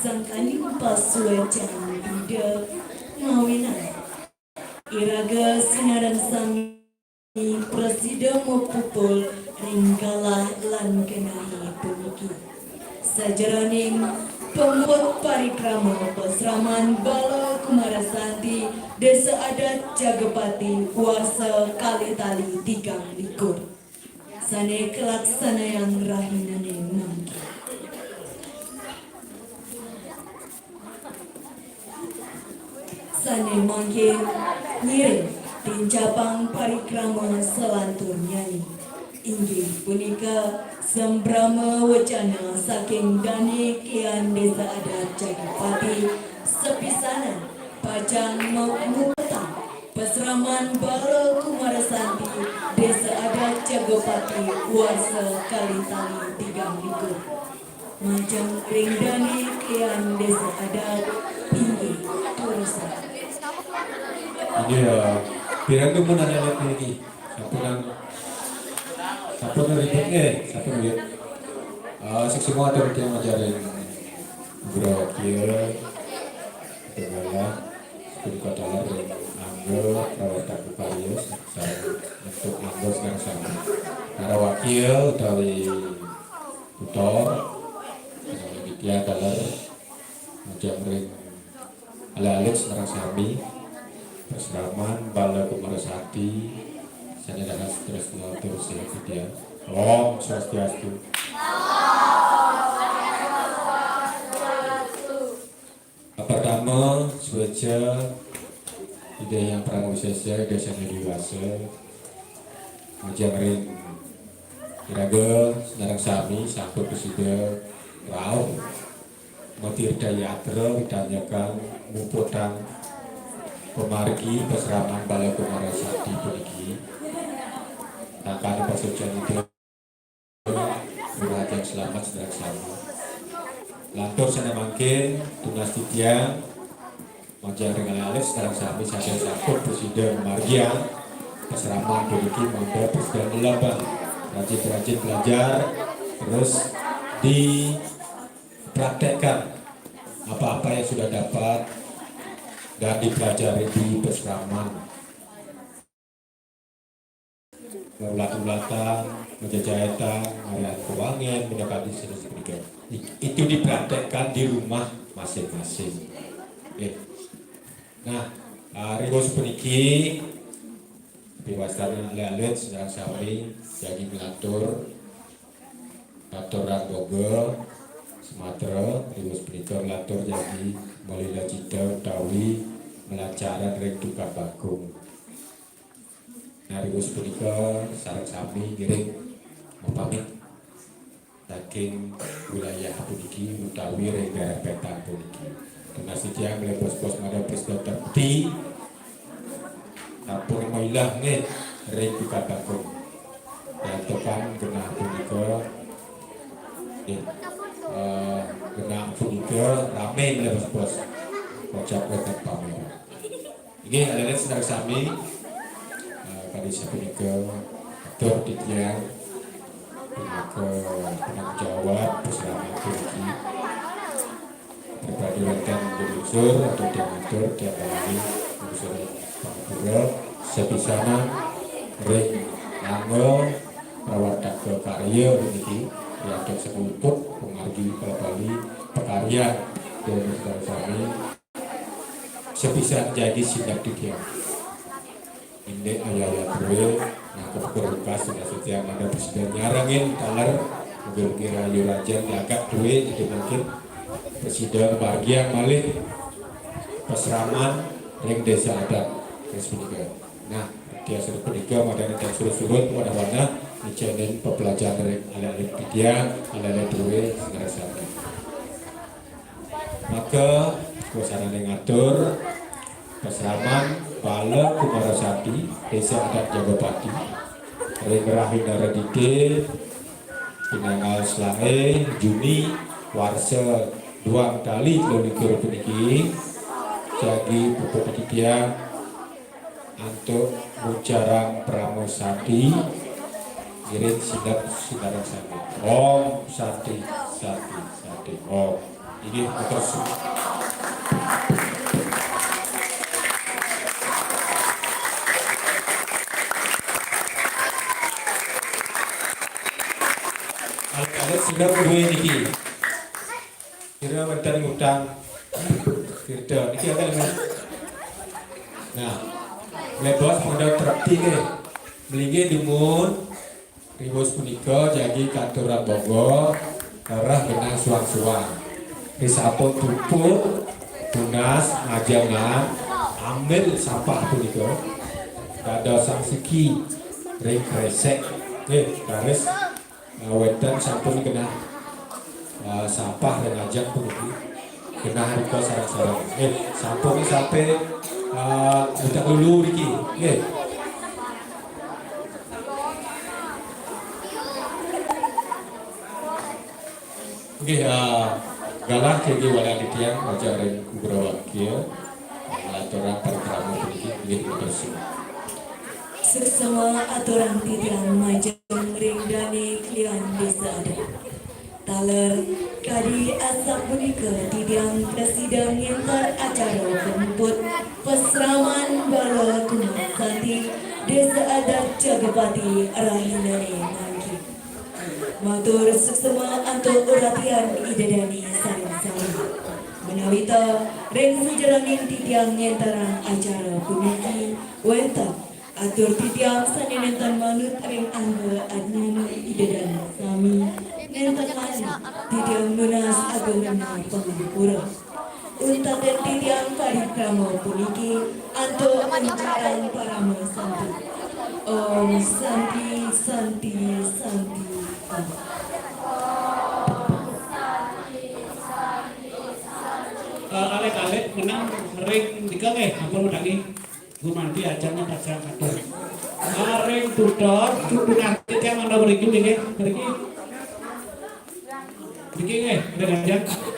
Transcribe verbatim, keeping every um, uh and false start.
Sangkaning pasuécan Ida mawinan. Iraga sinareng sami prasida mapupul ring galah lan genahe puniki. Sajeroning pamuput parikrama pasraman Bala Kumarasanti Desa Adat Jagapati warsa kalih tali tigang likur. Sane kalaksanayang rahinane mangkin. Sane mangkin ngiring tincapang parikrama salanturnyané. Inggih punika sambrama wecana saking Dane Klian Desa Adat Jagapati sapisanan pacang mamuputang pasraman Bala Kumarasanti Desa Adat Jagapati warsa kalih tali tigang likur. Majeng ring Dane Klian Desa Adat inggih durusang. Inggih, eh, pirengang menanya lagi. Sampun, sampun ribet nggih, sampun ribet. Eh, sik semua ada yang ngajarin. Bro, kieu. Segala. Kudu kataler ring angga prawartaka karya sareng bentuk angga sareng sami. Para wakil utawi tutor, sareng panitia taler majeng ring alit-alit sareng sami, pasraman Bala Kumarasanti, sane dahat tresna tur sehat setia. Om Swastiastu. Pertama, sueca Ida Hyang Parama Wisesa, Ida Sang Hyang Widhi Wasa, majeng ring iraga sareng sami sampun prasida rauh matirta yatra widanyakan muputang pamargi pasraman Bala Kumarasanti puniki. Sangkaning pasuecan Ida Rahayu selamet sareng sami. Lantur sane mangkin tunas titiang majeng ring alit-alit sareng sami saking sampun prasida margiang pasraman puniki mangda prasida nglebang rajin-rajin belajar terus dipraktekkan apa-apa yang sudah dapat dan dipelajari di pasraman. Ulat-ulatan, majajaetan, ngaran kewangen, minakadi sanes punika. I-, itu dipraktekkan di rumah masing-masing. Nggih. Nah, ah, riwus puniki, piwastane alit-alit sareng sami jagi nglantur aturan boga sematra, riwus punika nglantur jagi malila cita utawi malancaran ring tukad bakung. Nah, riwus punika sareng sami ngiring mapamit saking wilayah puniki utawi ring daerah Petang puniki. Tunas titiang malih bos-bos mangda prasida tepti sampun mailah nggih ring tukad bakung. Santukan genah punika nggih, eh, genah punika rame malih bos-bos. Kocap wonten pameran. Inggih, alit-alit sareng sami, eh, kadi sapunika atur titiang pinaka penanggung jawab pasraman puniki. Pribadi wonten ing lungsur, atur tiang atur, tiang dalani, lungsur pangapura, sapisanan ring angga prawartaka karya puniki, riantuk sakaluput pamargi palapali pakaryan, ring sareng sami. Sapisan jagi sineb titiang. Indik ayah-ayah drué, nah, kepekerukas, sudah setiap ada presiden nyarengin taler, mugi-mugi rahayu rahayu jagat drué, jadi mungkin presiden margiang malih pasraman ring desa adat, terus punika. Nah, tiasa punika madane tak surut-surut, wadah-wadah, ngicenin pepelajaran ring alit-alit titiang, alit-alit drué, sinareng sami. Maka, kuasanane ngatur, pasraman Bala Kumarasanti, Desa Adat Jagapati, ring rahina redite, pinanggal selae Juni, warsa duang tali telu likur puniki, jagi puput titiang, antuk ngucarang parama santi, ngiring sineb sinareng sami. Om Santi, Santi, Santi, Om. Inggih, matur suwun. Alit-alit sira duwe niki. Kira wonten ngutang. Kira niki apa, Mas? Nah, lebos pondok trepti nggih. Mlinggih dumun. Riwus punika jagi katur bogo, kerah genah suang-suang. Risampun pupuk, tunas, ngajengan, ambil sampah punika. Dadosang siki, ring kresek. Eh, raris, eh, wenten sampun genah, eh, sampah ring ajeng puniki. Genah rika sareng-sareng. Eh, sampun sampai, eh, utak lulu niki. Nggih. Nggih, eh, galah kenging walian titiang, majeng ring Kubra Wakil, ngaturang parikrama puniki, nggih, matur suwun. Suksma aturang titiang majeng ring dane klian desa adat. Taler, kadi asapunika titiang prasida ngenter acara pamuput pasraman bala kuman santi desa adat Jagapati rahinane mangkin. Matur suksma antuk uratian Ida dane sareng sami. Menawita ring sajeroning titiang ngenterang acara puniki wenten atur titiang sane nenten manut ring angga adnyana Ida dane sami, nenten manut titiang nunas agung rena pangampura. Untatin titiang parikrama puniki antuk uncarang parama santi. Om Santi, Santi, Santi, Om. Eh, alit-alit menang ring dika nggih, ampun medangi. Gumanti ajeng pacang katur. Ah, ring tutor, tutur nanti tiang ana mriki nggih, mriki. Mriki nggih, ring ajeng.